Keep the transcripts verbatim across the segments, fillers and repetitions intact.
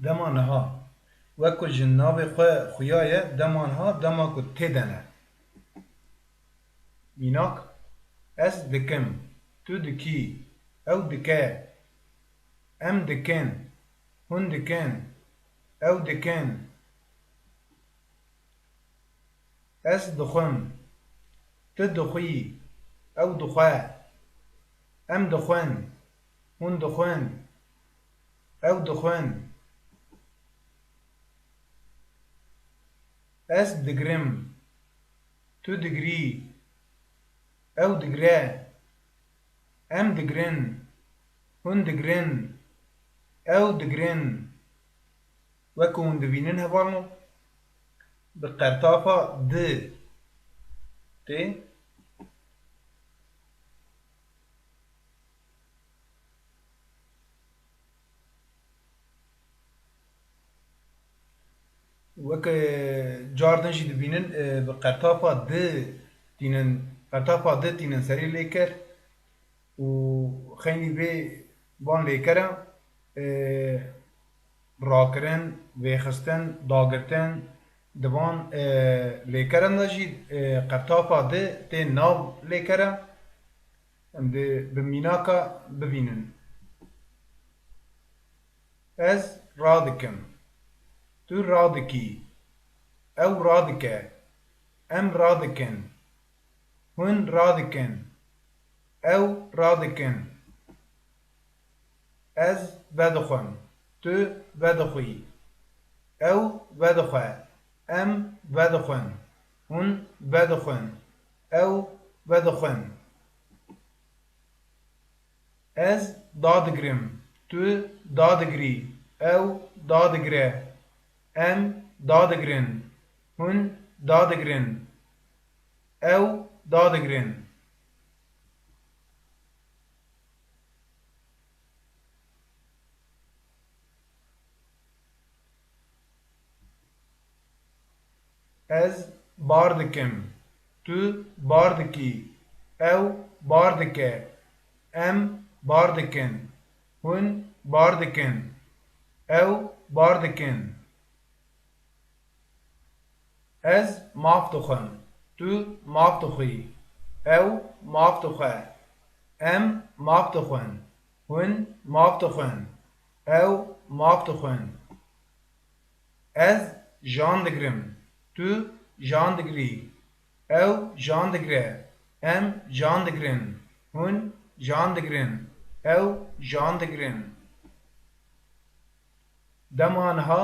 Dema niha, wek ku ji navê xwe xuya ye, dema niha dema ku tê de ne. Mînak, ez dikim, tu dikî, ew dike, em dikin, hûn dikin, ew dikin. Ez dixwim, tu dixwî, ew dixwe, em dixwin, hûn dixwin, ew dixwin. Ez digirim, tu digirî, ew digire, em digirin, hûn digirin, ew digirin. Wek ku hûn dibînin hevalno, bi qertafa di tê. Weke, e, car din jî dibînin, e, bi qertafa di tînin, qertafa di tînin serê lêker û xeynî vê van lêkera, e, rakirin, vêxistin, dagirtin, di van, e, lêkeran de jî, e, qertafa di tê nav lêkera. Em dê bi mînaka bibînin. Ez radikim. Tu radikî. Ew radike. Em radikin. Hûn radikin. Ew radikin. Ez vedixwim. Tu vedixwî. Ew vedixwe. Em vedixwin. Hûn vedixwin. Ew vedixwin. Ez dadigirim. Tu dadigirî. Ew dadigire. Em dadigirin. Hûn dadigirin. Ew dadigirin. Ez bar dikim. Tu bar dikî. Ew bar dike. Em bar dikin. Hûn bar dikin. Ew bar dikin. Ez maf dixwim. Tu maf dixwî. Ew maf dixwe. Em maf dixwin. Hûn maf dixwin. Ew maf dixwin. Ez jan digirim. Tu jan digirî. Ew jan digire. Em jan digirin. Hûn jan digirin. Ew jan digirin. Dema niha,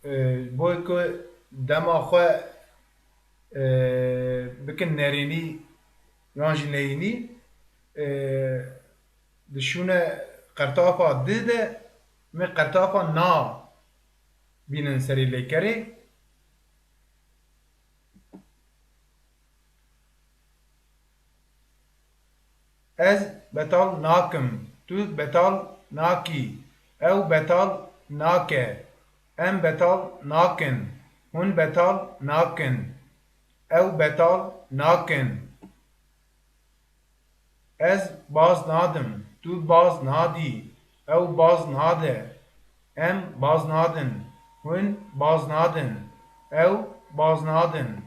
e, ji bo ku dema xwe, e, bikin nerênî yan jî neyînî, e, dişûne qertafa di de, me qertafa na bînin serê lêkerê. Ez betal nakim, tu betal nakî, ew betal nake, em betal nakin, hûn betal nakin, ew betal nakin. Ez baz nadim, tu baz nadî, ew baz nade, em baz nadin, hûn baz nadin, ew baz nadin.